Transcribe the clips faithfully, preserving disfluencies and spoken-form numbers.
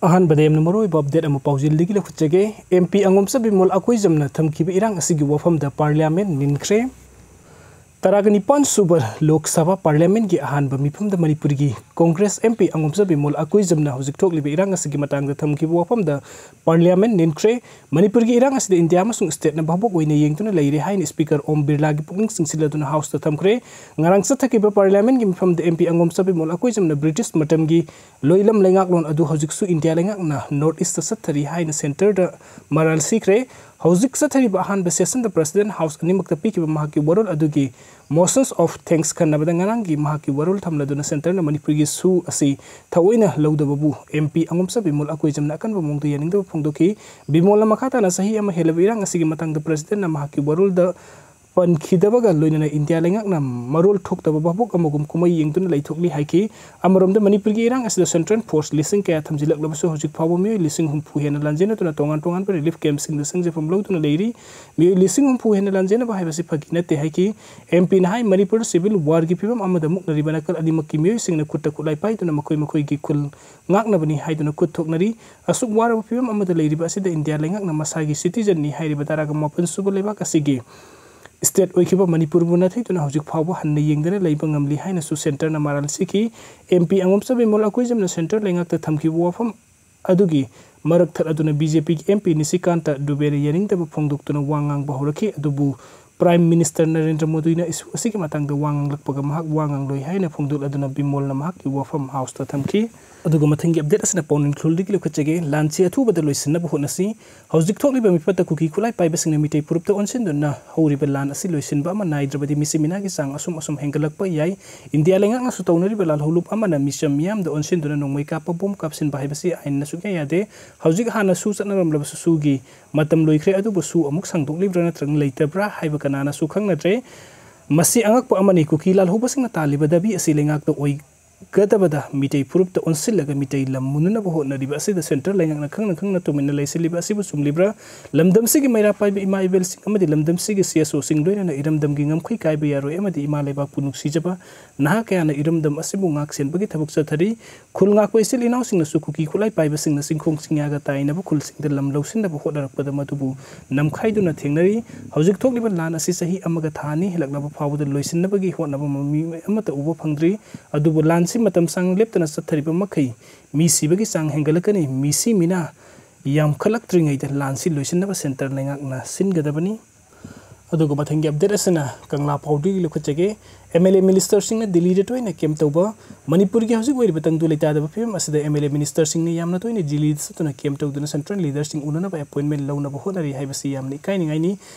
ꯑꯍꯥꯟꯕꯗ ꯌꯥꯝꯅ ꯃꯔꯨꯑꯣꯏꯕ ꯑꯞꯗꯦꯠ ꯑꯃ ꯄꯥꯎꯖꯦꯜꯗꯒꯤ ꯂꯧꯈꯠꯆꯒꯦ꯫ ꯑꯦꯝ ꯄꯤ ꯑꯉꯣꯝꯆꯥ ꯕꯤꯃꯣꯜ ꯑꯀꯣꯏꯖꯝꯅ ꯊꯝꯈꯤꯕ ꯏꯔꯥꯡ ꯑꯁꯤꯒꯤ ꯋꯥꯐꯝꯗ ꯄꯥꯔꯂꯤꯌꯥꯃꯦꯟ ꯅꯤꯟꯈ꯭ꯔꯦ꯫ ꯇꯔꯥꯒ ꯅꯤꯄꯥꯟ ꯁꯨꯕ ꯂꯣꯛ ꯁꯚꯥ ꯄꯥꯔꯂꯤꯌꯥꯃꯦꯟꯒꯤ ꯑꯍꯥꯟꯕ ꯃꯤꯐꯝꯗ ꯃꯅꯤꯄꯨꯔꯒꯤ ꯀꯣꯡꯒ꯭ꯔꯦꯁ ꯑꯦꯝ ꯄꯤ ꯑꯉꯣꯝꯆꯥ ꯕꯤꯃꯣꯜ ꯑꯀꯣꯏꯖꯝꯅ ꯍꯧꯖꯤꯛ ꯊꯣꯛꯂꯤꯕ ꯏꯔꯥꯡ ꯑꯁꯤꯒꯤ ꯃꯇꯥꯡꯗ ꯊꯝꯈꯤꯕ ꯋꯥꯐꯝꯗ ꯄꯥꯔꯂꯤꯌꯥꯃꯦꯟ ꯅꯤꯟꯈ꯭ꯔꯦ꯫ ꯃꯅꯤꯄꯨꯔꯒꯤ ꯏꯔꯥꯡ ꯑꯁꯤꯗ ꯏꯟꯗꯤꯌꯥ ꯑꯃꯁꯨꯡ ꯁ꯭ꯇꯦꯠꯅ ꯚꯥꯕꯣꯛ ꯑꯣꯏꯅ ꯌꯦꯡꯗꯨꯅ ꯂꯩꯔꯦ ꯍꯥꯏꯅ ꯁ꯭ꯄꯤꯀꯔ ꯑꯣꯝ ꯕꯤꯔꯂꯥꯒꯤ ꯄꯨꯛꯅꯤꯡ ꯆꯤꯡꯁꯤꯜꯂꯗꯨꯅ ꯍꯥꯎꯁꯇ ꯊꯝꯈ꯭ꯔꯦ꯫ ꯉꯔꯥꯡ ꯆꯠꯊꯈꯤꯕ ꯄꯥꯔꯂꯤꯌꯥꯃꯦꯟꯒꯤ ꯃꯤꯐꯝꯗ ꯑꯦꯝ ꯄꯤ ꯑꯉꯣꯝꯆꯥ ꯕꯤꯃꯣꯜ ꯑꯀꯣꯏꯖꯝꯅ ꯕ꯭ꯔꯤꯇꯤꯁ ꯃꯇꯝꯒꯤ ꯂꯣꯏꯂꯝ ꯂꯩꯉꯥꯛꯂꯣꯟ ꯑꯗꯨ ꯍꯧꯖꯤꯛꯁꯨ ꯏꯟꯗꯤꯌꯥ ꯂꯩꯉꯥꯛꯅ ꯅꯣꯔꯠ ꯏꯁꯇ ꯆꯠꯊꯔꯤ ꯍꯥꯏꯅ ꯁꯦꯟꯇꯔꯗ ꯃꯔꯥꯜ ꯁꯤꯈ꯭ꯔꯦ꯫ ꯍꯧꯖꯤꯛ ꯆꯠꯊꯔꯤꯕ ꯑꯍꯥꯟꯕ ꯁꯦꯁꯟꯗ ꯄ꯭ꯔꯁꯤꯗꯦꯟꯠ ꯍꯥꯎꯁ ꯑꯅꯤꯃꯛꯇ ꯄꯤꯈꯤꯕ ꯃꯍꯥꯛꯀꯤ ꯋꯥꯔꯣꯜ ꯑꯗꯨꯒꯤ ꯃꯣꯁꯟꯁ ꯑꯣꯐ ꯊꯦꯡꯛꯁ ꯈꯟꯅꯕꯗ ꯉꯔꯥꯡꯒꯤ ꯃꯍꯥꯛꯀꯤ ꯋꯥꯔꯣꯜ ꯊꯝꯂꯗꯨꯅ ꯁꯦꯟꯇꯔꯅ ꯃꯅꯤꯄꯨꯔꯒꯤ ꯁꯨ ꯑꯁꯤ ꯊꯑꯣꯏꯅ ꯂꯧꯗꯕꯕꯨ ꯑꯦꯝ ꯄꯤ ꯑꯉꯣꯝꯆꯥ ꯕꯤꯃꯣꯜ ꯑꯀꯣꯏꯖꯝꯅ ꯑꯀꯟꯕ ꯃꯑꯣꯡꯗ ꯌꯥꯅꯤꯡꯗꯕ ꯐꯣꯡꯗꯣꯛꯈꯤ꯫ ꯕꯤꯃꯣꯜꯅ ꯃꯈꯥ ꯇꯥꯅ ꯆꯍꯤ ꯑꯃ ꯍꯦꯜꯂꯕ ꯏꯔꯥꯡ ꯑꯁꯤꯒꯤ ꯃꯇꯥꯡꯗ ꯄ꯭ꯔꯁꯤꯗꯦꯟꯠꯅ ꯃꯍꯥꯛꯀꯤ ꯋꯥꯔꯣꯜꯗ ꯄꯟꯈꯤꯗꯕꯒ ꯂꯣꯏꯅꯅ ꯏꯟꯗꯤꯌꯥ ꯂꯩꯉꯥꯛꯅ ꯃꯔꯣꯜ ꯊꯣꯛꯇꯕ ꯚꯥꯕꯣꯛ ꯑꯃꯒꯨꯝ ꯀꯨꯝꯍꯩ ꯌꯦꯡꯗꯨꯅ ꯂꯩꯊꯣꯛꯂꯤ ꯍꯥꯏꯈꯤ꯫ ꯑꯃꯔꯣꯝꯗ ꯃꯅꯤꯄꯨꯔꯒꯤ ꯏꯔꯥꯡ ꯑꯁꯤꯗ ꯁꯦꯟꯇ꯭ꯔꯦꯜ ꯐꯣꯔꯁ ꯂꯤꯁꯤꯡ ꯀꯌꯥ ꯊꯝꯖꯤꯜꯂꯛꯂꯕꯁꯨ ꯍꯧꯖꯤꯛ ꯐꯥꯎꯕ ꯃꯤꯑꯣꯏ ꯂꯤꯁꯤꯡ ꯍꯨꯝꯐꯨ ꯍꯦꯟꯅ ꯂꯥꯟꯖꯦꯟꯅꯗꯨꯅ ꯇꯣꯉꯥꯟ ꯇꯣꯉꯥꯟꯕ ꯔꯤꯂꯤꯐ ꯀꯦꯝꯞꯁꯤꯡꯗ ꯆꯪꯖꯐꯝ ꯂꯧꯗꯨꯅ ꯂꯩꯔꯤ꯫ ꯃꯤꯑꯣꯏ ꯂꯤꯁꯤꯡ ꯍꯨꯝꯐꯨ ꯍꯦꯟꯅ ꯂꯥꯟꯖꯦꯟꯅꯕ ꯍꯥꯏꯕꯁꯤ ꯐꯥꯒꯤ ꯅꯠꯇꯦ ꯍꯥꯏꯈꯤ꯫ ꯑꯦꯝ ꯄꯤꯅ ꯍꯥꯏ, ꯃꯅꯤꯄꯨꯔꯗ ꯁꯤꯚꯤꯜ ꯋꯥꯔꯒꯤ ꯐꯤꯕꯝ ꯑꯃꯗ ꯃꯨꯛꯅꯔꯤꯕ ꯅꯥꯀꯜ ꯑꯅꯤꯃꯛꯀꯤ ꯃꯤꯑꯣꯏꯁꯤꯡꯅ ꯈꯨꯠꯇ ꯈꯨꯠꯂꯥꯏ ꯄꯥꯏꯗꯨꯅ ꯃꯈꯣꯏ ꯃꯈꯣꯏꯒꯤ ꯈꯨꯜ ꯉꯥꯛꯅꯕꯅꯤ ꯍꯥꯏꯗꯨꯅ ꯈꯨꯠ ꯊꯣꯛꯅꯔꯤ꯫ ꯑꯁꯨꯛ ꯋꯥꯔꯕ ꯐꯤꯕꯝ ꯑꯃꯗ ꯂꯩꯔꯤꯕ ꯑꯁꯤꯗ ꯏꯟꯗꯤꯌꯥ ꯂꯩꯉꯥꯛꯅ ꯃꯁꯥꯒꯤ ꯁꯤꯇꯤꯖꯟꯅꯤ ꯍꯥꯏꯔꯤꯕ ꯇꯔꯥꯒ ꯃꯥꯄꯟ ꯁꯨꯕ ꯂꯩꯕꯥꯛ ꯑꯁꯤꯒꯤ ꯁ꯭ꯇꯦꯠ ꯑꯣꯏꯈꯤꯕ ꯃꯅꯤꯄꯨꯔꯕꯨ ꯅꯥꯊꯩꯗꯨꯅ ꯍꯧꯖꯤꯛ ꯐꯥꯎꯕ ꯍꯟꯅ ꯌꯦꯡꯗꯅ ꯂꯩꯕ ꯉꯝꯂꯤ ꯍꯥꯏꯅꯁꯨ ꯁꯦꯟꯇꯔꯅ ꯃꯔꯥꯜ ꯁꯤꯈꯤ꯫ ꯑꯦꯝ ꯄꯤ ꯑꯉꯣꯝꯆꯥ ꯕꯤꯃꯣꯜ ꯑꯀꯣꯏꯖꯝꯅ ꯁꯦꯟꯇꯔ ꯂꯩꯉꯥꯛꯇ ꯊꯝꯈꯤꯕ ꯋꯥꯐꯝ ꯑꯗꯨꯒꯤ ꯃꯔꯛ ꯊꯠ ꯑꯗꯨꯅ ꯕꯤ ꯖꯦ ꯄꯤꯒꯤ ꯑꯦꯝ ꯄꯤ ꯅꯤꯁꯤꯀꯥꯟꯇ ꯗꯨꯕꯦꯅ ꯌꯥꯅꯤꯡꯗꯕ ꯐꯣꯡꯗꯣꯛꯇꯨꯅ ꯋꯥ ꯉꯥꯡꯕ ꯍꯧꯔꯛꯈꯤ꯫ ꯑꯗꯨꯕꯨ ꯄ꯭ꯔꯥꯏꯝ ꯃꯤꯅꯤꯁꯇꯔ ꯅꯔꯦꯟꯗ꯭ꯔ ꯃꯣꯗꯤꯅ ꯏꯁꯨ ꯑꯁꯤꯒꯤ ꯃꯇꯥꯡꯗ ꯋꯥ ꯉꯥꯡꯂꯛꯄꯒ ꯃꯍꯥꯛ ꯋꯥ ꯉꯥꯡꯂꯣꯏ ꯍꯥꯏꯅ ꯐꯣꯡꯗꯣꯛꯂꯗꯨꯅ ꯕꯤꯃꯣꯜꯅ ꯃꯍꯥꯛꯀꯤ ꯋꯥꯐꯝ ꯍꯥꯎꯁꯇ ꯊꯝꯈꯤ꯫ ꯑꯗꯨꯒ ꯃꯊꯪꯒꯤ ꯑꯞꯗꯦꯠ ꯑꯁꯤꯅ ꯄꯥꯎꯅꯤꯡ ꯎꯈ꯭ꯔꯨꯜꯗꯒꯤ ꯂꯧꯈꯠꯆꯒꯦ꯫ ꯂꯥꯟꯁꯤ ꯑꯊꯨꯕꯗ ꯂꯣꯏꯁꯤꯟꯅꯕ ꯍꯣꯠꯅꯁꯤ꯫ ꯍꯧꯖꯤꯛ ꯊꯣꯛꯂꯤꯕ ꯃꯤꯐꯠꯇ ꯀꯨꯀꯤ ꯈꯨꯠꯂꯥꯏ ꯄꯥꯏꯕꯁꯤꯡꯅ ꯃꯤꯇꯩ ꯐꯨꯔꯨꯞꯇ ꯑꯣꯟꯁꯤꯟꯗꯨꯅ ꯍꯧꯔꯤꯕ ꯂꯥꯟ ꯑꯁꯤ ꯂꯣꯏꯁꯤꯟꯕ ꯑꯃ ꯅꯥꯏꯗ꯭ꯔꯕꯗꯤ ꯃꯤꯁꯤ ꯃꯤꯅꯥꯒꯤ ꯆꯥꯡ ꯑꯁꯨꯝ ꯑꯁꯨꯝ ꯍꯦꯟꯒꯠꯂꯛꯄ ꯌꯥꯏ꯫ ꯏꯟꯗꯤꯌꯥ ꯂꯩꯉꯥꯛꯅꯁꯨ ꯇꯧꯅꯔꯤꯕ ꯂꯥꯜꯍꯧꯂꯨꯞ ꯑꯃꯅ ꯃꯤꯆꯝ ꯃꯤꯌꯥꯝꯗ ꯑꯣꯟꯁꯤꯟꯗꯨꯅ ꯅꯣꯡꯃꯩ ꯀꯥꯞꯄ ꯕꯣꯝ ꯀꯥꯞꯁꯤꯟꯕ ꯍꯥꯏꯕꯁꯤ ꯑꯥꯏꯟꯅ ꯁꯨꯛꯌꯥ ꯌꯥꯗꯦ꯫ ꯍꯧꯖꯤꯛ ꯍꯥꯟꯅ ꯁꯨ ꯆꯠꯅꯔꯝꯂꯕꯁꯨ ꯁꯨꯒꯤ ꯃꯇꯝ ꯂꯣꯏꯈ꯭ꯔꯦ, ꯑꯗꯨꯕꯨ ꯁꯨ ꯑꯃꯨꯛ ꯁꯥꯡꯗꯣꯛꯂꯤꯕ꯭ꯔꯥ ꯅꯠꯇ꯭ꯔꯒ ꯂꯩꯇꯕ꯭ꯔꯥ ꯍꯥꯏꯕ ꯀꯅꯥꯅꯁꯨ ꯈꯪꯅꯗ꯭ꯔꯦ꯫ ꯃꯁꯤ ꯑꯉꯛꯄ ꯑꯃꯅꯤ꯫ ꯀꯨꯀꯤ ꯂꯥꯜꯍꯧꯕꯁꯤꯡꯅ ꯇꯥꯜꯂꯤꯕ ꯗꯥꯕꯤ ꯑꯁꯤ ꯂꯩꯉꯥꯛꯇ ꯑꯣꯏ-, ꯒꯗꯕꯗ ꯃꯤꯇꯩ ꯐꯨꯔꯨꯞꯇ ꯑꯣꯟꯁꯤꯜꯂꯒ ꯃꯤꯇꯩ ꯂꯝ ꯃꯨꯟꯅꯅꯕ ꯍꯣꯠꯅꯔꯤꯕ ꯑꯁꯤꯗ central ꯂꯩꯉꯥꯛꯅ ꯈꯪꯅ ꯈꯪꯅ ꯇꯨꯃꯤꯟꯅ ꯂꯩꯁꯤꯜꯂꯤꯕ ꯑꯁꯤꯕꯨ ꯆꯨꯝꯂꯤꯕ꯭ꯔꯥ? ꯂꯝꯗꯝꯁꯤꯒꯤ ꯃꯩꯔꯥ ꯄꯥꯏꯕ ꯏꯃꯥ ꯏꯕꯦꯜꯁꯤꯡ ꯑꯃꯗꯤ ꯂꯝꯗꯝꯁꯤꯒꯤ CSOꯁꯤꯡ ꯂꯣꯏꯅꯅ ꯏꯔꯝꯗꯝꯒꯤ ꯉꯝꯈꯩ ꯀꯥꯏꯕ ꯌꯥꯔꯣꯏ ꯑꯃꯗꯤ ꯏꯃꯥ ꯂꯩꯕꯥꯛꯄꯨ ꯅꯨꯡꯁꯤꯖꯕ ꯅꯍꯥ ꯀꯌꯥꯅ ꯏꯔꯝꯗꯝ ꯑꯁꯤꯕꯨ ꯉꯥꯛ ꯁꯦꯟꯕꯒꯤ ꯊꯕꯛ ꯆꯠꯊꯔꯤ꯫ ꯈꯨꯜ ꯉꯥꯛꯄ ꯏꯆꯤꯜ ꯏꯅꯥꯎꯁꯤꯡꯅꯁꯨ ꯀꯨꯀꯤ ꯈꯨꯠꯂꯥꯏ ꯄꯥꯏꯕꯁꯤꯡꯅ ꯆꯤꯡꯈꯣꯡ ꯆꯤꯡꯌꯥꯒ ꯇꯥꯏꯅꯕ ꯈꯨꯜꯁꯤꯡꯗ ꯂꯝ ꯂꯧꯁꯤꯟꯅꯕ ꯍꯣꯠꯅꯔꯛꯄꯗ ꯃꯗꯨꯕꯨ ꯅꯝꯈꯥꯏꯗꯨꯅ ꯊꯦꯡꯅꯔꯤ꯫ ꯍꯧꯖꯤꯛ ꯊꯣꯛꯂꯤꯕ ꯂꯥꯟ ꯑꯁꯤ ꯆꯍꯤ ꯑꯃꯒ ꯊꯥ ꯑꯅꯤ ꯍꯦꯜꯂꯛꯂꯕ ꯐꯥꯎꯕꯗ ꯂꯣꯏꯁꯤꯟꯅꯕꯒꯤ ꯍꯣꯠꯅꯕ ꯃꯃꯤ ꯑꯃꯠꯇ ꯎꯕ ꯐꯪꯗ꯭ꯔꯤ꯫ ꯑꯗꯨꯕꯨ ꯂꯥꯟꯁꯤ ꯃꯇꯝ ꯁꯥꯡꯅ ꯂꯦꯞꯇꯅ ꯆꯠꯊꯔꯤꯕ ꯃꯈꯩ ꯃꯤ ꯁꯤꯕꯒꯤ ꯆꯥꯡ ꯍꯦꯟꯒꯠꯂꯛꯀꯅꯤ꯫ ꯃꯤꯁꯤ ꯃꯤꯅꯥ ꯌꯥꯝꯈꯠꯂꯛꯇ꯭ꯔꯤꯉꯩꯗ ꯂꯥꯟꯁꯤ ꯂꯣꯏꯁꯤꯟꯅꯕ central ꯂꯩꯉꯥꯛꯅ ꯁꯤꯟꯒꯗꯕꯅꯤ꯫ ꯑꯗꯨꯒ ꯃꯊꯪꯒꯤ update ꯑꯁꯤꯅ ꯀꯪꯂꯥ ꯄꯥꯎꯗꯒꯤ ꯂꯧꯈꯠꯆꯒꯦ꯫ MLA ministerꯁꯤꯡꯅ ꯗꯤꯜꯂꯤꯗ ꯇꯣꯏꯅ camp ꯇꯧꯕ꯫ ꯃꯅꯤꯄꯨꯔꯒꯤ ꯍꯧꯖꯤꯛ ꯑꯣꯏꯔꯤꯕ ꯇꯪꯗꯨ ꯂꯩꯇꯥꯗꯕ ꯐꯤꯕꯝ ꯑꯁꯤꯗ MLA ministerꯁꯤꯡꯅ ꯌꯥꯝꯅ ꯇꯣꯏꯅ ꯗꯤꯜꯂꯤꯗ ꯆꯠꯇꯨꯅ camp ꯇꯧꯗꯨꯅ central leaderꯁꯤꯡ ꯎꯅꯅꯕ appointment ꯂꯧꯅꯕ ꯍꯣꯠꯅꯔꯤ ꯍꯥꯏꯕꯁꯤ ꯌꯥꯝꯅ ꯏꯀꯥꯏꯅꯤꯡꯉꯥꯏꯅꯤ꯫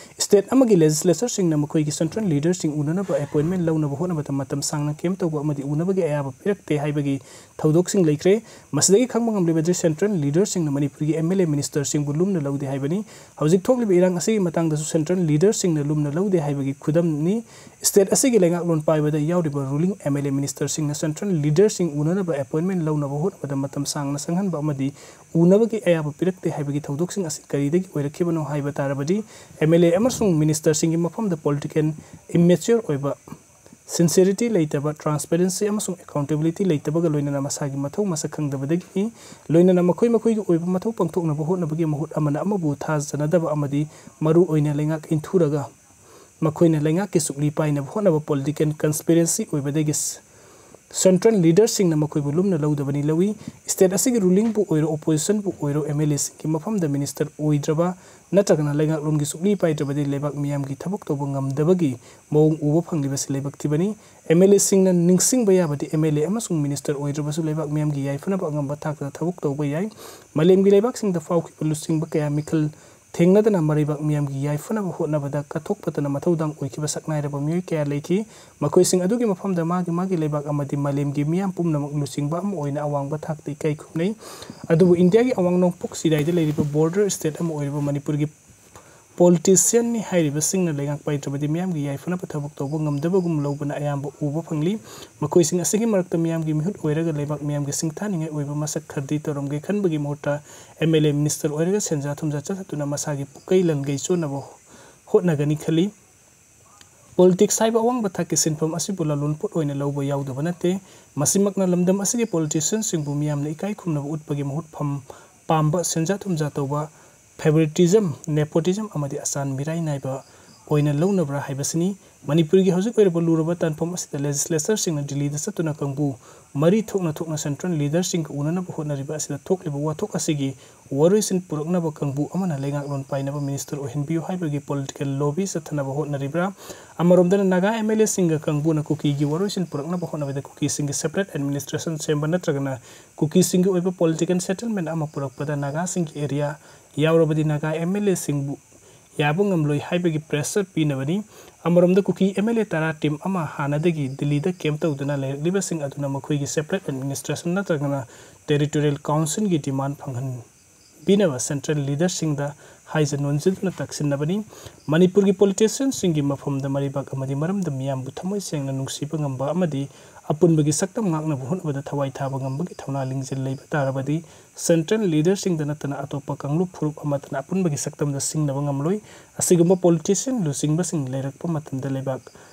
State ꯑꯃꯒꯤ legislatureꯁꯤꯡꯅ ꯃꯈꯣꯏꯒꯤ central leaderꯁꯤꯡ ꯎꯅꯅꯕ appointment ꯂꯧꯅꯕ ꯍꯣꯠꯅꯕꯗ ꯃꯇꯝ ꯁꯥꯡꯅ camp ꯇꯧꯕ ꯑꯃꯗꯤ ꯎꯅꯕꯒꯤ ꯑꯌꯥꯕ ꯄꯤꯔꯛꯇꯦ ꯍꯥꯏꯕꯒꯤ ꯊꯧꯗꯣꯛꯁꯤꯡ ꯂꯩꯈ꯭ꯔꯦ꯫ ꯃꯁꯤꯗꯒꯤ ꯈꯪꯕ ꯉꯝꯂꯤꯕꯗꯤ central leaderꯁꯤꯡꯅ ꯃꯅꯤꯄꯨꯔꯒꯤ MLA ministerꯁꯤꯡꯕꯨ ꯂꯨꯝꯅ ꯂꯧꯗꯦ ꯍꯥꯏꯕꯅꯤ꯫ ꯍꯧꯖꯤꯛ ꯊꯣꯛꯂꯤꯕ ꯏꯔꯥꯡ ꯑꯁꯤꯒꯤ ꯃꯇꯥꯡꯗꯁꯨ central leaderꯁꯤꯡꯅ ꯂꯨꯝꯅ ꯂꯧꯗꯦ ꯍꯥꯏꯕꯒꯤ ꯈꯨꯗꯝꯅꯤ꯫ State ꯑꯁꯤꯒꯤ ꯂꯩꯉꯥꯛꯂꯣꯟ ꯄꯥꯏꯕꯗ ꯌꯥꯎꯔꯤꯕ ruling MLA ministerꯁꯤꯡꯅ central leaderꯁꯤꯡ ꯎꯅꯅꯕ appointment ꯂꯧꯅꯕ ꯍꯣꯠꯅꯕꯗ ꯃꯇꯝ ꯁꯥꯡꯅ ꯆꯪꯍꯟꯕ ꯑꯃꯗꯤ ꯎꯅꯕꯒꯤ ꯑꯌꯥꯕ ꯄꯤꯔꯛꯇꯦ ꯍꯥꯏꯕꯒꯤ ꯊꯧꯗꯣꯛꯁꯤꯡ ꯑꯁꯤ ꯀꯔꯤꯗꯒꯤ ꯑꯣꯏꯔꯛꯈꯤꯕꯅꯣ ꯍꯥꯏꯕ ꯇꯥꯔꯕꯗꯤ MLA ꯑꯃꯁꯨꯡ ministerꯁꯤꯡꯒꯤ ꯃꯐꯝꯗ political immature ꯑꯣꯏꯕ, sincerity ꯂꯩꯇꯕ, transparency ꯑꯃꯁꯨꯡ accountability ꯂꯩꯇꯕꯒ ꯂꯣꯏꯅꯅ ꯃꯁꯥꯒꯤ ꯃꯊꯧ ꯃꯁꯛ ꯈꯪꯗꯕꯗꯒꯤ ꯂꯣꯏꯅꯅ ꯃꯈꯣꯏ ꯃꯈꯣꯏꯒꯤ ꯑꯣꯏꯕ ꯃꯊꯧ ꯄꯥꯡꯊꯣꯛꯅꯕ ꯍꯣꯠꯅꯕꯒꯤ ꯃꯍꯨꯠ ꯑꯃꯅ ꯑꯃꯕꯨ ꯊꯥꯖꯅꯗꯕ ꯑꯃꯗꯤ ꯃꯔꯨ ꯑꯣꯏꯅ ꯂꯩꯉꯥꯛ ꯏꯟꯊꯨꯔꯒ ꯃꯈꯣꯏꯅ ꯂꯩꯉꯥꯛꯀꯤ ꯁꯨꯛꯂꯤ ꯄꯥꯏꯅꯕ ꯍꯣꯠꯅꯕ political conspiracy ꯑꯣꯏꯕꯗꯒꯤ central leaderꯁꯤꯡꯅ ꯃꯈꯣꯏꯕꯨ ꯂꯨꯝꯅ ꯂꯧꯗꯕꯅꯤ ꯂꯧꯏ꯫ State ꯑꯁꯤꯒꯤ rulingꯕꯨ ꯑꯣꯏꯔꯣ, oppositionꯕꯨ ꯑꯣꯏꯔꯣ, MLAꯁꯤꯡꯒꯤ ꯃꯐꯝꯗ minister ꯑꯣꯏꯗ꯭ꯔꯕ ꯅꯠꯇ꯭ꯔꯒꯅ ꯂꯩꯉꯥꯛꯂꯣꯟꯒꯤ ꯁꯨꯛꯂꯤ ꯄꯥꯏꯗ꯭ꯔꯕꯗꯤ ꯂꯩꯕꯥꯛ ꯃꯤꯌꯥꯝꯒꯤ ꯊꯕꯛ ꯇꯧꯕ ꯉꯝꯗꯕꯒꯤ ꯃꯑꯣꯡ ꯎꯕ ꯐꯪꯂꯤꯕꯁꯤ ꯂꯥꯏꯕꯛ ꯊꯤꯕꯅꯤ꯫ MLAꯁꯤꯡꯅ ꯅꯤꯡꯁꯤꯡꯕ ꯌꯥꯕꯗꯤ MLA ꯑꯃꯁꯨꯡ minister ꯑꯣꯏꯗ꯭ꯔꯕꯁꯨ ꯂꯩꯕꯥꯛ ꯃꯤꯌꯥꯝꯒꯤ ꯌꯥꯏꯐꯅꯕ ꯑꯉꯝꯕ ꯊꯥꯛꯇ ꯊꯕꯛ ꯇꯧꯕ ꯌꯥꯏ꯫ ꯃꯥꯂꯦꯝꯒꯤ ꯂꯩꯕꯥꯛꯁꯤꯡꯗ ꯐꯥꯎꯈꯤꯕ ꯂꯨꯆꯤꯡꯕ ꯀꯌꯥ ꯃꯤꯈꯜ ꯊꯦꯡꯅꯗꯅ ꯃꯔꯩꯕꯥꯛ ꯃꯤꯌꯥꯝꯒꯤ ꯌꯥꯏꯐꯅꯕ ꯍꯣꯠꯅꯕꯗ ꯀꯠꯊꯣꯛꯄꯇꯅ ꯃꯊꯧꯗꯥꯡ ꯑꯣꯏꯈꯤꯕ ꯁꯛꯅꯥꯏꯔꯕ ꯃꯤꯑꯣꯏ ꯀꯌꯥ ꯂꯩꯈꯤ꯫ ꯃꯈꯣꯏꯁꯤꯡ ꯑꯗꯨꯒꯤ ꯃꯐꯝꯗ ꯃꯥꯒꯤ ꯃꯥꯒꯤ ꯂꯩꯕꯥꯛ ꯑꯃꯗꯤ ꯃꯥꯂꯦꯝꯒꯤ ꯃꯤꯌꯥꯝ ꯄꯨꯝꯅꯃꯛ ꯂꯨꯆꯤꯡꯕ ꯑꯃ ꯑꯣꯏꯅ ꯑꯋꯥꯡꯕ ꯊꯥꯛꯇ ꯏꯀꯥꯏ ꯈꯨꯝꯅꯩ꯫ ꯑꯗꯨꯕꯨ ꯏꯟꯗꯤꯌꯥꯒꯤ ꯑꯋꯥꯡ ꯅꯣꯡꯄꯣꯛ ꯆꯤꯗꯥꯏꯗ ꯂꯩꯔꯤꯕ border state ꯑꯃ ꯑꯣꯏꯔꯤꯕ ꯃꯅꯤꯄꯨꯔꯒꯤ ꯄꯣꯂꯤꯇꯤꯁꯤꯌꯟꯅꯤ ꯍꯥꯏꯔꯤꯕꯁꯤꯡꯅ ꯂꯩꯉꯥꯛ ꯄꯥꯏꯗ꯭ꯔꯕꯗꯤ ꯃꯤꯌꯥꯝꯒꯤ ꯌꯥꯏꯐꯅꯕ ꯊꯕꯛ ꯇꯧꯕ ꯉꯝꯗꯕꯒꯨꯝ ꯂꯧꯕꯅ ꯑꯌꯥꯝꯕ ꯎꯕ ꯐꯪꯂꯤ꯫ ꯃꯈꯣꯏꯁꯤꯡ ꯑꯁꯤꯒꯤ ꯃꯔꯛꯇ ꯃꯤꯌꯥꯝꯒꯤ ꯃꯤꯍꯨꯠ ꯑꯣꯏꯔꯒ ꯂꯩꯕꯥꯛ ꯃꯤꯌꯥꯝꯒꯤ ꯁꯤꯡꯊꯥꯅꯤꯡꯉꯥꯏ ꯑꯣꯏꯕ ꯃꯁꯛ ꯈꯔꯗꯤ ꯇꯧꯔꯝꯒꯦ ꯈꯟꯕꯒꯤ ꯃꯍꯨꯠꯇ ꯑꯦꯝ ꯑꯦꯜ ꯑꯦ ꯃꯤꯅꯤꯁꯇꯔ ꯑꯣꯏꯔꯒ ꯁꯦꯟꯖꯥ ꯊꯨꯝꯖꯥ ꯆꯠꯊꯗꯨꯅ ꯃꯁꯥꯒꯤ ꯄꯨꯀꯩ ꯂꯟꯒꯩ ꯆꯣꯟꯅꯕ ꯍꯣꯠꯅꯒꯅꯤ ꯈꯜꯂꯤ꯫ ꯄꯣꯂꯤꯇꯤꯛꯁ ꯍꯥꯏꯕ ꯑꯋꯥꯡꯕ ꯊꯥꯛꯀꯤ ꯁꯤꯟꯐꯝ ꯑꯁꯤꯕꯨ ꯂꯂꯣꯟ ꯄꯣꯠ ꯑꯣꯏꯅ ꯂꯧꯕ ꯌꯥꯎꯗꯕ ꯅꯠꯇꯦ꯫ ꯃꯁꯤꯃꯛꯅ ꯂꯝꯗꯝ ꯑꯁꯤꯒꯤ ꯄꯣꯂꯤꯇꯤꯁꯤꯌꯟꯁꯤꯡꯕꯨ ꯃꯤꯌꯥꯝꯅ ꯏꯀꯥꯏ ꯈꯨꯝꯅꯕ ꯎꯠꯄꯒꯤ ꯃꯍꯨꯠ ꯐꯝ ꯄꯥꯝꯕ, ꯁꯦꯟꯖꯥ ꯊꯨꯝꯖꯥ ꯇꯧꯕ, ꯐꯦꯚꯔꯤꯇꯤꯖꯝ, ꯅꯦꯄꯣꯇꯤꯖꯝ ꯑꯃꯗꯤ ꯑꯆꯥꯟ ꯃꯤꯔꯥꯏ ꯅꯥꯏꯕ ꯑꯣꯏꯅ ꯂꯧꯅꯕ꯭ꯔꯥ ꯍꯥꯏꯕꯁꯤꯅꯤ꯫ ꯃꯅꯤꯄꯨꯔꯒꯤ ꯍꯧꯖꯤꯛ ꯑꯣꯏꯔꯤꯕ ꯂꯨꯔꯕ ꯇꯥꯟꯐꯝ ꯑꯁꯤꯗ ꯂꯦꯖꯤꯁꯂꯦꯆꯔꯁꯤꯡꯅ ꯗꯤꯜꯂꯤꯗ ꯆꯠꯇꯨꯅ ꯀꯥꯡꯕꯨ ꯃꯔꯤ ꯊꯣꯛꯅ ꯊꯣꯛꯅ ꯁꯦꯟꯇ꯭ꯔꯦꯜ ꯂꯤꯗꯔꯁꯤꯡꯒ ꯎꯅꯅꯕ ꯍꯣꯠꯅꯔꯤꯕ ꯑꯁꯤꯗ ꯊꯣꯛꯂꯤꯕ ꯋꯥꯊꯣꯛ ꯑꯁꯤꯒꯤ ꯋꯥꯔꯣꯏꯁꯤꯟ ꯄꯨꯔꯛꯅꯕ ꯀꯥꯡꯕꯨ ꯑꯃꯅ ꯂꯩꯉꯥꯛꯂꯣꯟ ꯄꯥꯏꯅꯕ ꯃꯤꯅꯤꯁꯇꯔ ꯑꯣꯏꯍꯟꯕꯤꯌꯨ ꯍꯥꯏꯕꯒꯤ ꯄꯣꯂꯤꯇꯤꯀꯦꯜ ꯂꯣꯕꯤ ꯆꯠꯊꯅꯕ ꯍꯣꯠꯅꯔꯤꯕ꯭ꯔꯥ? ꯑꯃꯔꯣꯝꯗꯅ ꯅꯥꯒꯥ ꯑꯦꯝ ꯑꯦꯜ ꯑꯦꯁꯤꯡꯒ ꯀꯥꯡꯕꯨꯅ ꯀꯨꯀꯤꯒꯤ ꯋꯥꯔꯣꯏꯁꯤꯟ ꯄꯨꯔꯛꯅꯕ ꯍꯣꯠꯅꯕꯗ ꯀꯨꯀꯤꯁꯤꯡꯒꯤ ꯁꯦꯄꯔꯦꯠ ꯑꯦꯗꯃꯤꯅꯤꯁꯇ꯭ꯔꯦꯁꯟ ꯁꯦꯝꯕ ꯅꯠꯇ꯭ꯔꯒꯅ ꯀꯨꯀꯤꯁꯤꯡꯒꯤ ꯑꯣꯏꯕ ꯄꯣꯂꯤꯇꯤꯀꯦꯜ ꯁꯦꯇꯜꯃꯦꯟ ꯑꯃ ꯄꯨꯔꯛꯄꯗ ꯅꯥꯒꯥꯁꯤꯡꯒꯤ ꯑꯦꯔꯤꯌꯥ ꯌꯥꯎꯔꯕꯗꯤ ꯅꯥꯒꯥ ꯑꯦꯝ ꯑꯦꯜ ꯑꯦꯁꯤꯡꯕꯨ ꯌꯥꯕ ꯉꯝꯂꯣꯏ ꯍꯥꯏꯕꯒꯤ ꯄ꯭ꯔꯦꯁꯔ ꯄꯤꯅꯕꯅꯤ꯫ ꯑꯃꯔꯣꯝꯗ ꯀꯨꯀꯤ ꯑꯦꯝ ꯑꯦꯜ ꯑꯦ ꯇꯔꯥ ꯇꯤꯝ ꯑꯃ ꯍꯥꯟꯅꯗꯒꯤ ꯗꯤꯜꯂꯤꯗ ꯀꯦꯝꯞ ꯇꯧꯗꯨꯅ ꯂꯩꯔꯛꯂꯤꯕꯁꯤꯡ ꯑꯗꯨꯅ ꯃꯈꯣꯏꯒꯤ ꯁꯦꯄꯔꯦꯠ ꯑꯦꯗꯃꯤꯅꯤꯁꯇ꯭ꯔꯦꯁꯟ ꯅꯠꯇ꯭ꯔꯒꯅ ꯇꯦꯔꯤꯇꯣꯔꯤꯌꯦꯜ ꯀꯥꯎꯟꯁꯤꯜꯒꯤ ꯗꯤꯃꯥꯟ ꯐꯪꯍꯟꯕꯤꯅꯕ ꯁꯦꯟꯇ꯭ꯔꯦꯜ ꯂꯤꯗꯔꯁꯤꯡꯗ ꯍꯥꯏꯖ ꯅꯣꯟꯖꯗꯨꯅ ꯇꯛꯁꯤꯟꯅꯕꯅꯤ꯫ ꯃꯅꯤꯄꯨꯔꯒꯤ ꯄꯣꯂꯤꯇꯤꯁꯤꯌꯟꯁꯤꯡꯒꯤ ꯃꯐꯝꯗ ꯃꯔꯩꯕꯥꯛ ꯑꯃꯗꯤ ꯃꯔꯝꯗꯝ ꯃꯤꯌꯥꯝꯕꯨ ꯊꯃꯣꯏ ꯁꯦꯡꯅ ꯅꯨꯡꯁꯤꯕ ꯉꯝꯕ ꯑꯃꯗꯤ ꯑꯄꯨꯟꯕꯒꯤ ꯁꯛꯇꯝ ꯉꯥꯛꯅꯕ ꯍꯣꯠꯅꯕꯗ ꯊꯋꯥꯏ ꯊꯥꯕ ꯉꯝꯕꯒꯤ ꯊꯧꯅꯥ ꯂꯤꯡꯖꯦꯜ ꯂꯩꯕ ꯇꯥꯔꯕꯗꯤ ꯁꯦꯟꯇ꯭ꯔꯦꯜ ꯂꯤꯗꯔꯁꯤꯡꯗ ꯅꯠꯇꯅ ꯑꯇꯣꯞꯄ ꯀꯥꯡꯂꯨꯞ ꯐꯨꯔꯨꯞ ꯑꯃꯠꯇꯅ ꯑꯄꯨꯟꯕꯒꯤ ꯁꯛꯇꯝꯗ ꯁꯤꯡꯅꯕ ꯉꯝꯂꯣꯏ꯫ ꯑꯁꯤꯒꯨꯝꯕ ꯄꯣꯂꯤꯇꯤꯁꯤꯌꯟ ꯂꯨꯆꯤꯡꯕꯁꯤꯡ ꯂꯩꯔꯛꯄ ꯃꯇꯝꯗ ꯂꯩꯕꯥꯛ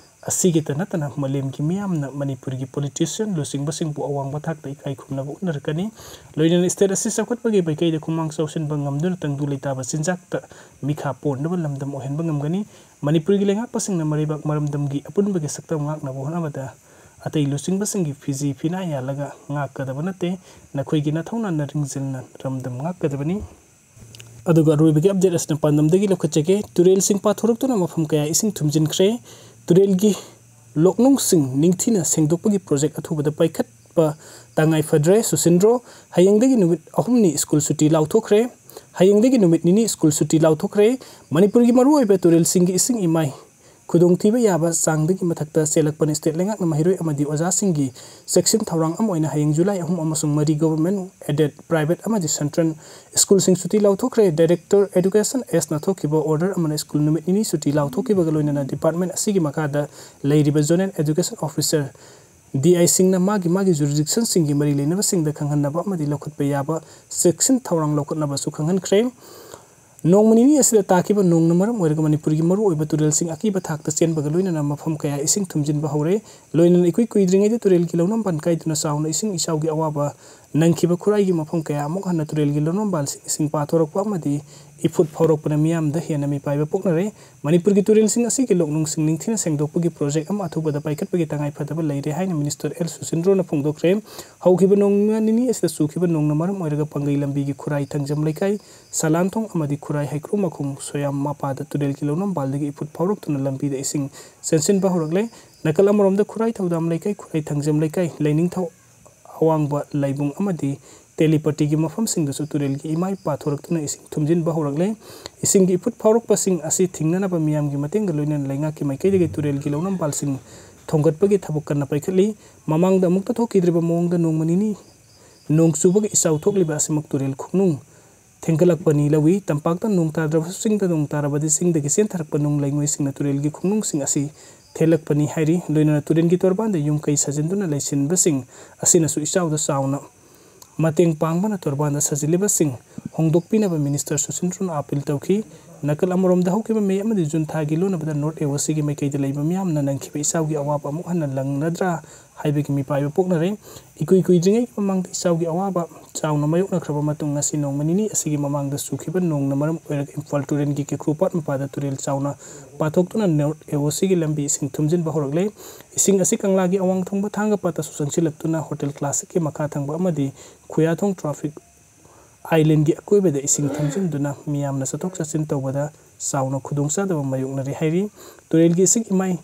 ꯑꯁꯤꯒꯤꯇ ꯅꯠꯇꯅ ꯃꯥꯂꯦꯝꯒꯤ ꯃꯤꯌꯥꯝꯅ ꯃꯅꯤꯄꯨꯔꯒꯤ ꯄꯣꯂꯤꯇꯤꯁꯤꯌꯟ ꯂꯨꯆꯤꯡꯕꯁꯤꯡꯕꯨ ꯑꯋꯥꯡꯕ ꯊꯥꯛꯇ ꯏꯀꯥꯏ ꯈꯨꯝꯅꯕ ꯎꯠꯅꯔꯛꯀꯅꯤ꯫ ꯂꯣꯏꯅꯅ ꯁ꯭ꯇꯦꯠ ꯑꯁꯤ ꯆꯥꯎꯈꯠꯄꯒꯤ ꯃꯥꯏꯀꯩꯗ ꯈꯨꯃꯥꯡ ꯆꯥꯎꯁꯤꯟꯕ ꯉꯝꯗꯨꯅ ꯇꯪꯗꯨ ꯂꯩꯇꯥꯕ ꯆꯤꯟꯖꯥꯛꯇ ꯃꯤꯈꯥ ꯄꯣꯟꯗꯕ ꯂꯝꯗꯝ ꯑꯣꯏꯍꯟꯕ ꯉꯝꯒꯅꯤ꯫ ꯃꯅꯤꯄꯨꯔꯒꯤ ꯂꯩꯉꯥꯛꯄꯁꯤꯡꯅ ꯃꯔꯩꯕꯥꯛ ꯃꯔꯝꯗꯝꯒꯤ ꯑꯄꯨꯟꯕꯒꯤ ꯁꯛꯇꯝ ꯉꯥꯛꯅꯕ ꯍꯣꯠꯅꯕꯗ ꯑꯇꯩ ꯂꯨꯆꯤꯡꯕꯁꯤꯡꯒꯤ ꯐꯤꯖꯤ ꯐꯤꯅꯥ ꯌꯥꯜꯂꯒ ꯉꯥꯛꯀꯗꯕ ꯅꯠꯇꯦ꯫ ꯅꯈꯣꯏꯒꯤ ꯅꯊꯧꯅꯥ ꯅꯔꯤꯡꯖꯦꯜꯅ ꯂꯝꯗꯝ ꯉꯥꯛꯀꯗꯕꯅꯤ꯫ ꯑꯗꯨꯒ ꯑꯔꯣꯏꯕꯒꯤ ꯑꯞꯗꯦꯠ ꯑꯁꯤꯅ ꯄꯥꯟꯗꯝꯗꯒꯤ ꯂꯧꯈꯠꯆꯒꯦ꯫ ꯇꯨꯔꯦꯜꯁꯤꯡ ꯄꯥꯊꯣꯔꯛꯇꯨꯅ ꯃꯐꯝ ꯀꯌꯥ ꯏꯁꯤꯡ ꯊꯨꯝꯖꯤꯟꯈ꯭ꯔꯦ꯫ ꯇꯨꯔꯦꯜꯒꯤ ꯂꯣꯛꯅꯨꯡꯁꯤꯡ ꯅꯤꯡꯊꯤꯅ ꯁꯦꯡꯗꯣꯛꯄꯒꯤ ꯄ꯭ꯔꯣꯖꯦꯛ ꯑꯊꯨꯕꯗ ꯄꯥꯏꯈꯠꯄ ꯇꯉꯥꯏ ꯐꯗ꯭ꯔꯦ꯫ ꯁꯨꯁꯤꯟꯗ꯭ꯔꯣ, ꯍꯌꯦꯡꯗꯒꯤ ꯅꯨꯃꯤꯠ ꯑꯍꯨꯝꯅꯤ ꯁ꯭ꯀꯨꯜ ꯁꯨꯇꯤ ꯂꯥꯎꯊꯣꯛꯈ꯭ꯔꯦ꯫ ꯍꯌꯦꯡꯗꯒꯤ ꯅꯨꯃꯤꯠ ꯅꯤꯅꯤ ꯁ꯭ꯀꯨꯜ ꯁꯨꯇꯤ ꯂꯥꯎꯊꯣꯛꯈ꯭ꯔꯦ꯫ ꯃꯅꯤꯄꯨꯔꯒꯤ ꯃꯔꯨꯑꯣꯏꯕ ꯇꯨꯔꯦꯜꯁꯤꯡꯒꯤ ꯏꯁꯤꯡ ꯏꯃꯥꯏ ꯈꯨꯗꯣꯡꯊꯤꯕ ꯌꯥꯕ ꯆꯥꯡꯗꯒꯤ ꯃꯊꯛꯇ ꯆꯦꯜꯂꯛꯄꯅ꯫ ꯁ꯭ꯇꯦꯠ ꯂꯩꯉꯥꯛꯅ ꯃꯍꯩꯔꯣꯏ ꯑꯃꯗꯤ ꯑꯣꯖꯥꯁꯤꯡꯒꯤ ꯆꯦꯛꯁꯤꯟ ꯊꯧꯔꯥꯡ ꯑꯃ ꯑꯣꯏꯅ ꯍꯌꯦꯡ ꯖꯨꯂꯥꯏ ꯑꯍꯨꯝ ꯑꯃꯁꯨꯡ ꯃꯔꯤ government aided, private ꯑꯃꯗꯤ central schoolꯁꯤꯡ ꯁꯨꯇꯤ ꯂꯥꯎꯊꯣꯛꯈ꯭ꯔꯦ꯫ Director Education ꯑꯦꯁꯅ ꯊꯣꯛꯈꯤꯕ order ꯑꯃꯅ school ꯅꯨꯃꯤꯠ ꯅꯤꯅꯤ ꯁꯨꯇꯤ ꯂꯥꯎꯊꯣꯛꯈꯤꯕꯒ ꯂꯣꯏꯅꯅ department ꯑꯁꯤꯒꯤ ꯃꯈꯥꯗ ꯂꯩꯔꯤꯕ zonal education officer, DIꯁꯤꯡꯅ ꯃꯥꯒꯤ ꯃꯥꯒꯤ jurisdictionꯁꯤꯡꯒꯤ ꯃꯔꯤ ꯂꯩꯅꯕꯁꯤꯡꯗ ꯈꯪꯍꯟꯅꯕ ꯑꯃꯗꯤ ꯂꯧꯈꯠꯄ ꯌꯥꯕ ꯆꯦꯛꯁꯤꯟ ꯊꯧꯔꯥꯡ ꯂꯧꯈꯠꯅꯕꯁꯨ ꯈꯪꯍꯟꯈ꯭ꯔꯦ꯫ ꯅꯣꯡꯃ ꯅꯤꯅꯤ ꯑꯁꯤꯗ ꯇꯥꯈꯤꯕ ꯅꯣꯡꯅ ꯃꯔꯝ ꯑꯣꯏꯔꯒ ꯃꯅꯤꯄꯨꯔꯒꯤ ꯃꯔꯨꯑꯣꯏꯕ ꯇꯨꯔꯦꯜꯁꯤꯡ ꯑꯀꯤꯕ ꯊꯥꯛꯇ ꯆꯦꯟꯕꯒ ꯂꯣꯏꯅꯅ ꯃꯐꯝ ꯀꯌꯥ ꯏꯁꯤꯡ ꯊꯨꯝꯖꯤꯟꯕ ꯍꯧꯔꯦ꯫ ꯂꯣꯏꯅꯅ ꯏꯀꯨꯏ ꯀꯨꯏꯗ꯭ꯔꯤꯉꯩꯗ ꯇꯨꯔꯦꯜꯒꯤ ꯂꯧꯅꯝꯕꯥꯟ ꯀꯥꯏꯗꯨꯅ ꯆꯥꯎꯅ ꯏꯁꯤꯡ ꯏꯆꯥꯎꯒꯤ ꯑꯋꯥꯕ ꯅꯪꯈꯤꯕ ꯈꯨꯔꯥꯏꯒꯤ ꯃꯐꯝ ꯀꯌꯥ ꯑꯃꯨꯛ ꯍꯟꯅ ꯇꯨꯔꯦꯜꯒꯤ ꯂꯧꯅꯝꯕꯥꯟꯁꯤꯡ ꯏꯁꯤꯡ ꯄꯥꯊꯣꯔꯛꯄ ꯑꯃꯗꯤ ꯏꯐꯨꯠ ꯐꯥꯎꯔꯛꯄꯅ ꯃꯤꯌꯥꯝꯗ ꯍꯦꯟꯅ ꯃꯤꯄꯥꯏꯕ ꯄꯣꯛꯅꯔꯦ꯫ ꯃꯅꯤꯄꯨꯔꯒꯤ ꯇꯨꯔꯦꯜꯁꯤꯡ ꯑꯁꯤꯒꯤ ꯂꯣꯛꯅꯨꯡꯁꯤꯡ ꯅꯤꯡꯊꯤꯅ ꯁꯦꯡꯗꯣꯛꯄꯒꯤ project ꯑꯃ ꯑꯊꯨꯕꯗ ꯄꯥꯏꯈꯠꯄꯒꯤ ꯇꯉꯥꯏ ꯐꯗꯕ ꯂꯩꯔꯦ ꯍꯥꯏꯅ Minister ꯑꯦꯜ ꯁꯨꯁꯤꯟꯗ꯭ꯔꯣꯅ ꯐꯣꯡꯗꯣꯛꯈ꯭ꯔꯦ꯫ ꯍꯧꯈꯤꯕ ꯅꯣꯡ ꯅꯤꯅꯤ ꯑꯁꯤꯗ ꯆꯨꯈꯤꯕ ꯅꯣꯡꯅ ꯃꯔꯝ ꯑꯣꯏꯔꯒ ꯄꯥꯡꯒꯩ ꯂꯝꯕꯤꯒꯤ ꯈꯨꯔꯥꯏ ꯊꯥꯡꯖꯝ ꯂꯩꯀꯥꯏ, ꯁꯂꯥꯟꯊꯣꯡ ꯑꯃꯗꯤ ꯈꯨꯔꯥꯏ ꯍꯩꯀ꯭ꯔꯨ ꯃꯈꯣꯡ ꯁꯣꯌꯥꯝ ꯃꯄꯥꯗ ꯇꯨꯔꯦꯜꯒꯤ ꯂꯧꯅꯝꯕꯥꯜꯗꯒꯤ ꯏꯐꯨꯠ ꯐꯥꯎꯔꯛꯇꯨꯅ ꯂꯝꯕꯤꯗ ꯏꯁꯤꯡ ꯆꯦꯟꯁꯤꯟꯕ ꯍꯧꯔꯛꯂꯦ꯫ ꯅꯥꯀꯜ ꯑꯃꯔꯣꯝꯗ ꯈꯨꯔꯥꯏ ꯊꯧꯗꯥꯝ ꯂꯩꯀꯥꯏ, ꯈꯨꯔꯥꯏ ꯊꯥꯡꯖꯝ ꯂꯩꯀꯥꯏ, ꯂꯩꯅꯤꯡꯊꯧ ꯑꯋꯥꯡꯕ ꯂꯥꯏꯕꯨꯡ ꯑꯃꯗꯤ ꯇꯦꯂꯤꯄꯇꯤꯒꯤ ꯃꯐꯝꯁꯤꯡꯗꯁꯨ ꯇꯨꯔꯦꯜꯒꯤ ꯏꯃꯥꯏ ꯄꯥꯊꯣꯔꯛꯇꯨꯅ ꯏꯁꯤꯡ ꯊꯨꯝꯖꯤꯟꯕ ꯍꯧꯔꯛꯂꯦ꯫ ꯏꯁꯤꯡꯒꯤ ꯏꯐꯨꯠ ꯐꯥꯎꯔꯛꯄꯁꯤꯡ ꯑꯁꯤ ꯊꯤꯡꯅꯅꯕ ꯃꯤꯌꯥꯝꯒꯤ ꯃꯇꯦꯡꯒ ꯂꯣꯏꯅꯅ ꯂꯩꯉꯥꯛꯀꯤ ꯃꯥꯏꯀꯩꯗꯒꯤ ꯇꯨꯔꯦꯜꯒꯤ ꯂꯧꯅꯝꯕꯥꯜꯁꯤꯡ ꯊꯣꯡꯒꯠꯄꯒꯤ ꯊꯕꯛ ꯀꯟꯅ ꯄꯥꯏꯈꯠꯂꯤ꯫ ꯃꯃꯥꯡꯗ ꯑꯃꯨꯛꯇ ꯊꯣꯛꯈꯤꯗ꯭ꯔꯤꯕ ꯃꯑꯣꯡꯗ ꯅꯣꯡꯃ ꯅꯤꯅꯤ ꯅꯣꯡ ꯆꯨꯕꯒ ꯏꯆꯥꯎ ꯊꯣꯛꯂꯤꯕ ꯑꯁꯤꯃꯛ ꯇꯨꯔꯦꯜ ꯈꯣꯡꯅꯨꯡ ꯊꯦꯡꯒꯠꯂꯛꯄꯅꯤ ꯂꯧꯏ꯫ ꯇꯝꯄꯥꯛꯇ ꯅꯣꯡ ꯇꯥꯗ꯭ꯔꯕꯁꯨ ꯆꯤꯡꯗ ꯅꯣꯡ ꯇꯥꯔꯕꯗꯤ ꯆꯤꯡꯗꯒꯤ ꯆꯦꯟꯊꯔꯛꯄ ꯅꯨꯡ ꯂꯩꯉꯣꯏꯁꯤꯡꯅ ꯇꯨꯔꯦꯜꯒꯤ ꯈꯣꯡꯅꯨꯡꯁꯤꯡ ꯑꯁꯤ ꯊꯦꯜꯂꯛꯄꯅꯤ ꯍꯥꯏꯔꯤ꯫ ꯂꯣꯏꯅꯅ ꯇꯨꯔꯦꯜꯒꯤ ꯇꯣꯔꯕꯥꯟꯗ ꯌꯨꯝ ꯀꯩ ꯁꯥꯖꯤꯟꯗꯨꯅ ꯂꯩꯁꯤꯟꯕꯁꯤꯡ ꯑꯁꯤꯅꯁꯨ ꯏꯆꯥꯎꯗ ꯆꯥꯎꯅ ꯃꯇꯦꯡ ꯄꯥꯡꯕꯅ ꯇꯣꯔꯕꯥꯟꯗ ꯁꯥꯖꯤꯜꯂꯤꯕꯁꯤꯡ ꯍꯣꯡꯗꯣꯛꯄꯤꯅꯕ Minister ꯁꯨꯁꯤꯟꯗ꯭ꯔꯣꯅ appeal ꯇꯧꯈꯤ꯫ ꯅꯥꯀꯜ ꯑꯃꯔꯣꯝꯗ ꯍꯧꯈꯤꯕ ꯃꯦ ꯑꯃꯗꯤ ꯖꯨꯟ ꯊꯥꯒꯤ ꯂꯣꯟꯅꯕꯗ North A O Cꯒꯤ ꯃꯥꯏꯀꯩꯗ ꯂꯩꯕ ꯃꯤꯌꯥꯝꯅ ꯅꯪꯈꯤꯕ ꯏꯆꯥꯎꯒꯤ ꯑꯋꯥꯕ ꯑꯃꯨꯛ ꯍꯟꯅ ꯂꯪꯂꯗ꯭ꯔꯥ ꯍꯥꯏꯕꯒꯤ ꯃꯤꯄꯥꯏꯕ ꯄꯣꯛꯅꯔꯦ꯫ ꯏꯀꯨꯏ ꯀꯨꯏꯗ꯭ꯔꯤꯉꯩꯒꯤ ꯃꯃꯥꯡꯗ ꯏꯆꯥꯎꯒꯤ ꯑꯋꯥꯕ ꯆꯥꯎꯅ ꯃꯥꯌꯣꯛꯅꯈ꯭ꯔꯕ ꯃꯇꯨꯡ, ꯉꯁꯤ ꯅꯣꯡꯃ ꯅꯤꯅꯤ ꯑꯁꯤꯒꯤ ꯃꯃꯥꯡꯗ ꯆꯨꯈꯤꯕ ꯅꯣꯡꯅ ꯃꯔꯝ ꯑꯣꯏꯔꯒ ꯏꯝꯐꯥꯜ ꯇꯨꯔꯦꯜꯒꯤ ꯀꯦꯀ꯭ꯔꯨ ꯄꯥꯠ ꯃꯄꯥꯗ ꯇꯨꯔꯦꯜ ꯆꯥꯎꯅ ꯄꯥꯊꯣꯛꯇꯨꯅ North A O Cꯒꯤ ꯂꯝꯕꯤ ꯏꯁꯤꯡ ꯊꯨꯝꯖꯤꯟꯕ ꯍꯧꯔꯛꯂꯦ꯫ ꯏꯁꯤꯡ ꯑꯁꯤ ꯀꯪꯂꯥꯒꯤ ꯑꯋꯥꯡ ꯊꯪꯕ ꯊꯥꯡꯒ ꯄꯥꯠꯇꯁꯨ ꯆꯪꯁꯤꯜꯂꯛꯇꯨꯅ Hotel Classicꯀꯤ ꯃꯈꯥ ꯊꯪꯕ ꯑꯃꯗꯤ ꯈꯨꯌꯥꯊꯣꯡ traffic islandꯒꯤ ꯑꯀꯣꯏꯕꯗ ꯏꯁꯤꯡ ꯊꯨꯝꯖꯤꯟꯗꯨꯅ ꯃꯤꯌꯥꯝꯅ ꯆꯠꯊꯣꯛ ꯆꯠꯁꯤꯟ ꯇꯧꯕꯗ ꯆꯥꯎꯅ ꯈꯨꯗꯣꯡꯆꯥꯗꯕ ꯃꯥꯌꯣꯛꯅꯔꯦ ꯍꯥꯏꯔꯤ꯫ ꯇꯨꯔꯦꯜꯒꯤ ꯏꯁꯤꯡ ꯏꯃꯥꯏ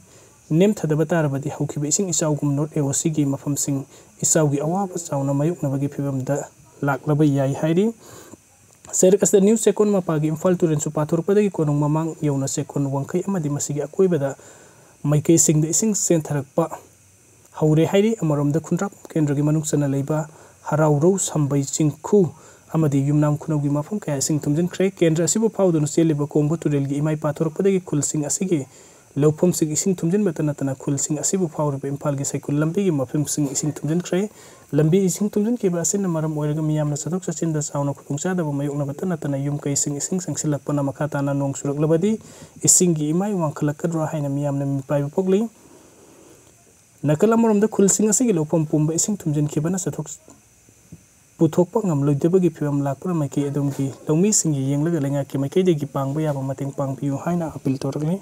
ꯅꯦꯝꯊꯗꯕ ꯇꯥꯔꯕꯗꯤ ꯍꯧꯈꯤꯕ ꯏꯁꯤꯡ ꯏꯆꯥꯎꯒꯨꯝ North A O Cꯒꯤ ꯃꯐꯝꯁꯤꯡ ꯏꯆꯥꯎꯒꯤ ꯑꯋꯥꯕ ꯆꯥꯎꯅ ꯃꯥꯌꯣꯛꯅꯕꯒꯤ ꯐꯤꯕꯝꯗ ꯂꯥꯛꯂꯕ ꯌꯥꯏ ꯍꯥꯏꯔꯤ꯫ ꯆꯩꯔꯛ ꯑꯁꯤꯗ ꯅ꯭ꯌꯨ ꯆꯦꯛꯀꯣꯟ ꯃꯄꯥꯒꯤ ꯏꯝꯐꯥꯜ ꯇꯨꯔꯦꯜ ꯆꯨꯞꯄꯥ ꯊꯣꯔꯛꯄꯗꯒꯤ ꯀꯣꯅꯨꯡ ꯃꯃꯥꯡ ꯌꯧꯅ ꯆꯦꯛꯀꯣꯟ ꯋꯥꯡꯈꯩ ꯑꯃꯗꯤ ꯃꯁꯤꯒꯤ ꯑꯀꯣꯏꯕꯗ ꯃꯥꯏꯀꯩꯁꯤꯡꯗ ꯏꯁꯤꯡ ꯆꯦꯟꯊꯔꯛꯄ ꯍꯧꯔꯦ ꯍꯥꯏꯔꯤ꯫ ꯑꯃꯔꯣꯝꯗ ꯈꯨꯟꯗ꯭ꯔꯥꯛ ꯀꯦꯟꯗ꯭ꯔꯒꯤ ꯃꯅꯨꯡ ꯆꯟꯅ ꯂꯩꯕ ꯍꯔꯥꯎꯔꯧ, ꯁꯝꯕꯩ ꯆꯤꯡꯈꯨ ꯑꯃꯗꯤ ꯌꯨꯝꯅꯥꯝ ꯈꯨꯅꯧꯒꯤ ꯃꯐꯝ ꯀꯌꯥ ꯏꯁꯤꯡ ꯊꯨꯝꯖꯤꯟꯈ꯭ꯔꯦ꯫ ꯀꯦꯟꯗ꯭ꯔ ꯑꯁꯤꯕꯨ ꯐꯥꯎꯗꯨꯅ ꯆꯦꯜꯂꯤꯕ ꯀꯣꯡꯕ ꯇꯨꯔꯦꯜꯒꯤ ꯏꯃꯥꯏ ꯄꯥꯊꯣꯔꯛꯄꯗꯒꯤ ꯈꯨꯜꯁꯤꯡ ꯑꯁꯤꯒꯤ ꯂꯧꯐꯝꯁꯤꯡ ꯏꯁꯤꯡ ꯊꯨꯝꯖꯤꯟꯕꯇ ꯅꯠꯇꯅ ꯈꯨꯜꯁꯤꯡ ꯑꯁꯤꯕꯨ ꯐꯥꯎꯔꯤꯕ ꯏꯝꯐꯥꯜꯒꯤ ꯁꯥꯏꯀꯨꯜ ꯂꯝꯕꯤꯒꯤ ꯃꯐꯝꯁꯤꯡ ꯏꯁꯤꯡ ꯊꯨꯝꯖꯤꯟꯈ꯭ꯔꯦ꯫ ꯂꯝꯕꯤ ꯏꯁꯤꯡ ꯊꯨꯝꯖꯤꯟꯈꯤꯕ ꯑꯁꯤꯅ ꯃꯔꯝ ꯑꯣꯏꯔꯒ ꯃꯤꯌꯥꯝꯅ ꯆꯠꯊꯣꯛ ꯆꯠꯁꯤꯟꯗ ꯆꯥꯎꯅ ꯈꯨꯗꯣꯡꯆꯥꯗꯕ ꯃꯥꯌꯣꯛꯅꯕꯇ ꯅꯠꯇꯅ ꯌꯨꯝ ꯀꯩꯁꯤꯡ ꯏꯁꯤꯡ ꯆꯪꯁꯤꯜꯂꯛꯄꯅ ꯃꯈꯥ ꯇꯥꯅ ꯅꯣꯡ ꯆꯨꯔꯛꯂꯕꯗꯤ ꯏꯁꯤꯡꯒꯤ ꯏꯃꯥꯏ ꯋꯥꯡꯈꯠꯂꯛꯀꯗ꯭ꯔꯥ ꯍꯥꯏꯅ ꯃꯤꯌꯥꯝꯅ ꯃꯤꯄꯥꯏꯕ ꯄꯣꯛꯂꯤ꯫ ꯅꯥꯀꯜ ꯑꯃꯔꯣꯝꯗ ꯈꯨꯜꯁꯤꯡ ꯑꯁꯤꯒꯤ ꯂꯧꯐꯝ ꯄꯨꯝꯕ ꯏꯁꯤꯡ ꯊꯨꯝꯖꯤꯟꯈꯤꯕꯅ ꯆꯠꯊꯣꯛ ꯄꯨꯊꯣꯛꯄ ꯉꯝꯂꯣꯏꯗꯕꯒꯤ ꯐꯤꯕꯝ ꯂꯥꯛꯄꯅ ꯃꯥꯏꯀꯩ ꯑꯗꯣꯝꯒꯤ ꯂꯧꯃꯤꯁꯤꯡꯒꯤ ꯌꯦꯡꯂꯒ ꯂꯩꯉꯥꯛꯀꯤ ꯃꯥꯏꯀꯩꯗꯒꯤ ꯄꯥꯡꯕ ꯌꯥꯕ ꯃꯇꯦꯡ ꯄꯥꯡꯕꯤꯌꯨ ꯍꯥꯏꯅ ꯑꯄꯤꯜ ꯇꯧꯔꯛꯂꯤ꯫